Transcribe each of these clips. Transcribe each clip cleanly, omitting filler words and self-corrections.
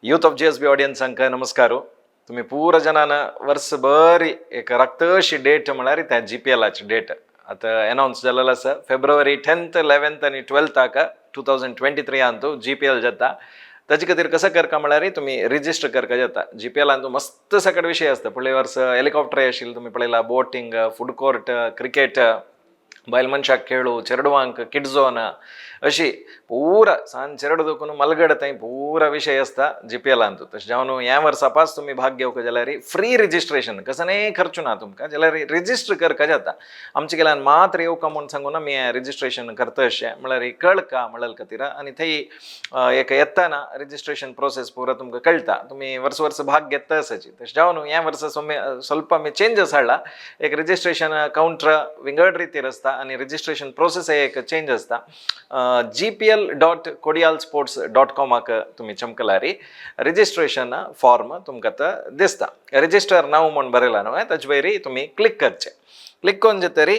Youth of GSB ऑडियन्सांक नमस्कार. तुमी पुरा जणान वर्सभर एक रक्तशी डेट म्हळ्यार त्या जीपीएलाची डेट आतां अनावन्स जालेलो आसा. फेब्रुवारी 10th, 11th आनी 12थाक 2023 अंतू जीपीएल जाता. ताजे खातीर कसो करका म्हळ्यार तुमी रिजिस्टर करका जाता. जीपीएलान मस्त सकट विशय आसता. फुडले वर्स हेलिकॉप्टर आशिल्लें तुमी पळयला, बोटींग, फूड कोर्ट, क्रिकेट, बायल मनशाक खेळू, चेडवांक किड झोन, अशी पुरा सान चेरडू देखून मलगड थंय पुरा विशय आसता जीपीएलांत. तशें जावन ह्या वर्सा पास तुमी भाग घेवंक जाल्यार फ्री रजिस्ट्रेशन, कसलेंय खर्च ना तुमकां. जाल्यार रजिस्टर करका जाता. आमचे गेल्यान मात्र येवका म्हूण सांगून आमी रजिस्ट्रेशन करता अशें म्हळ्यार कळका म्हणल्यार खातीर. आनी थंय एक येतना रजिस्ट्रेशन प्रोसेस पुरा तुमकां कळटा. तुमी वर्स वर्स भाग घेता आसाची. तशें जावन ह्या वर्सा सोमे ಸ್ವಲ್ಪ आमी चेंजस हाडला. एक रजिस्ट्रेशन कावंटर विंगड रितीर आसता आनी रजिस्ट्रेशन प्रोसेस एक चेंज आसता. gpl.kodialsports.कॉमाक तुमी चमकलारी रजिस्ट्रेशन फॉर्म तुमकां आतां दिसता. रजिस्टर नाव म्हूण बरयला न्हय, ताजे वयर तुमी क्लिक करचें. क्लिक करून जातरी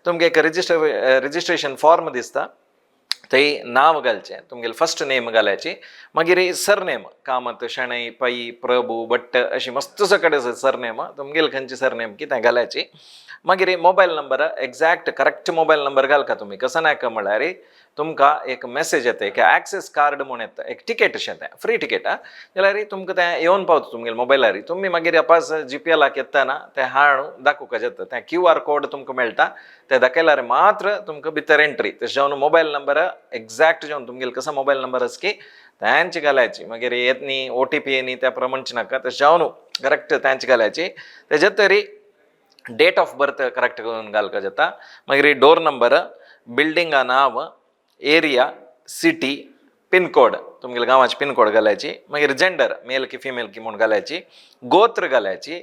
तुमकां एक रजिस्ट्रेशन फॉर्म दिसता. थंय नांव घालचें, तुमगेलें फर्स्ट नेम घालायची, मागीर सरनेम कामत, शणै, पै, प्रभू, भट्ट अशी मस्त सकट आसा सरनेम. तुमगेले खंयची सरनेम की तें घालायची. मागीर mobile number, exact correct mobile number घालका तुमी. कसो नाका म्हळ्यार तुमकां एक मेसेज येता, एक एक्सेस कार्ड म्हूण येता, एक टिकेट अशें तें फ्री टिकेट. आं, जाल्यार तुमकां तें येवन पावता तुमगेले मोबायलार. तुमी मागीर अपास जीपीएलाक येतना तें हाडून दाखोवंक जाता. तें क्यू आर कोड तुमकां मेळटा. तें दाखयल्यार मात्र तुमकां भितर एंट्री. तशें जावन मोबायल नंबर एग्जॅक्ट जावन तुमगेले कसो मोबायल नंबर आसा की तेंच घालायची. मागीर येत न्ही ओटीपी न्ही त्या प्रमाण नाका. तशें जावन करेक्ट तेंच घालायची. तेजे तरी डेट ऑफ बर्थ करेक्ट करून घालका जाता. मागीर डोर नंबर, बिल्डिंगा नांव, एरिया, सिटी, पिनकोड, तुमगेले गांवाची पिनकोड घालायची. मागीर जेंडर मेल की फिमेल की म्हूण घालायची. गोत्र घालायची,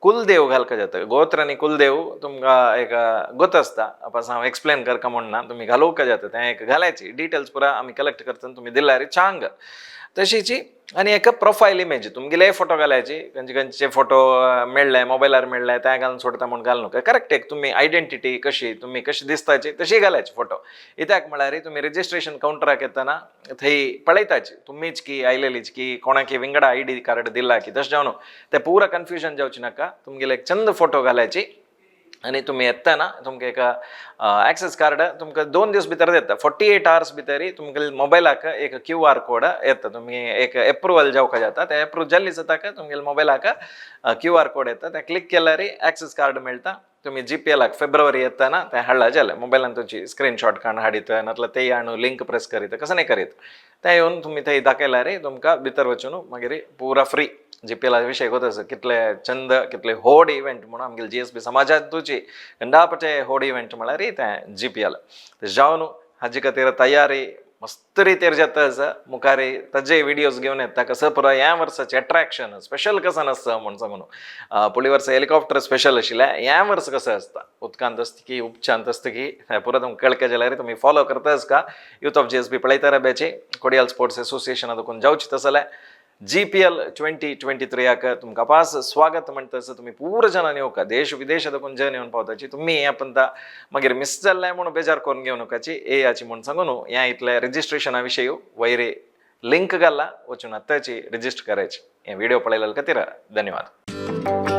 कुलदेव घालका जाता. गोत्र आनी कुलदेव तुमकां एक गोत आसता, पास हांव एक्सप्लेन करका म्हूण ना, तुमी घालोवका जाता. तें एक घालायची. डिटेल्स पुरा आमी कलेक्ट करता, तुमी दिल्यार चांग तशीची. आनी एक प्रोफायल इमेज, तुमगेले फोटो घालायची. खंयचे खंयचे फोटो मेळ्ळे, मोबायलार मेळ्ळे ते घालून सोडता म्हूण घालू नाका. करेक्ट एक तुमी आयडेंटिटी कशी, तुमी कशी दिसताची तशी घालायची फोटो. कित्याक म्हळ्यार तुमी रजिस्ट्रेशन कावंटराक येतना थंय पळयताची तुमीच की आयलेलीच की कोणाकी विंगडा आयडी कार्ड दिला की. तशें जावन ते पुरा कन्फ्युजन जावचे नाका. तुमगेले एक चंद फोटो घालायची आनी तुमी येतना तुमकां एक एक्सेस कार्ड तुमकां 2 दीस भितर दिता. 48 आवर्स भितर तुमकां मोबायलाक एक क्यू आर कोड येता. तुमी एक एप्रुवल जावका जाता. ते एप्रूव जाल्ली जाता, तुमगेले मोबायलाक क्यू आर कोड येता. ते क्लिक केल्यार एक्सेस कार्ड मेळटा. तुमी जीपीएलाक फेब्रुवारी येतना तें हाडला जालें. मोबायलान तुमची स्क्रीनशॉट काडून हाडीत, नातल्यार ते हाडून लिंक प्रेस करीत, कसं नाही करीत, तें येवन तुमी थंय दाखयल्यार तुमकां भितर वचून मागीर पुरा फ्री. जीपीएला विशय गोत आसा कितले चंद, कितले होड इव्हेंट म्हणून आमगेले जीएसबी समाजांतूची गंडापटे होड इव्हेंट म्हळ्यार तें जीपीएल. जावन हाजे खातीर तयारी मस्त रितीर जाता आसा. मुखार ताजे विडियोज घेवन येता, कसं पुरा ह्या वर्साचें अट्रॅक्शन स्पेशल कसं आसता म्हूण सांगून. फुडल्या वर्सा हेलिकॉप्टर स्पेशल आशिल्लें, ह्या वर्स कसं आसता, उदकांत आसता की उपचांत आसता की, हें पुरा तुमकां कळका जाल्यार तुमी फॉलो करताच का यूथ ऑफ जीएसबी पळयता बेचे कोडियाल स्पोर्ट्स एसोसिएशना देखून जावची. तसलें जाल्यार जीपीएल 2023याक तुमकां पास स्वागत म्हणटा. तसं तुमी पुरा जणांनी येवका, देश विदेश देखून जन येवन पावताची. तुमी हें पण मागीर मिस जाल्लें म्हणून बेजार करून घेवं नाकाची. येयाची म्हूण सांगून ह्या इतले रजिस्ट्रेशना विशय वयर लिंक घाला, वचून आत्ताची रजिस्टर करायची. हे व्हिडिओ पळयल्या खातीर धन्यवाद.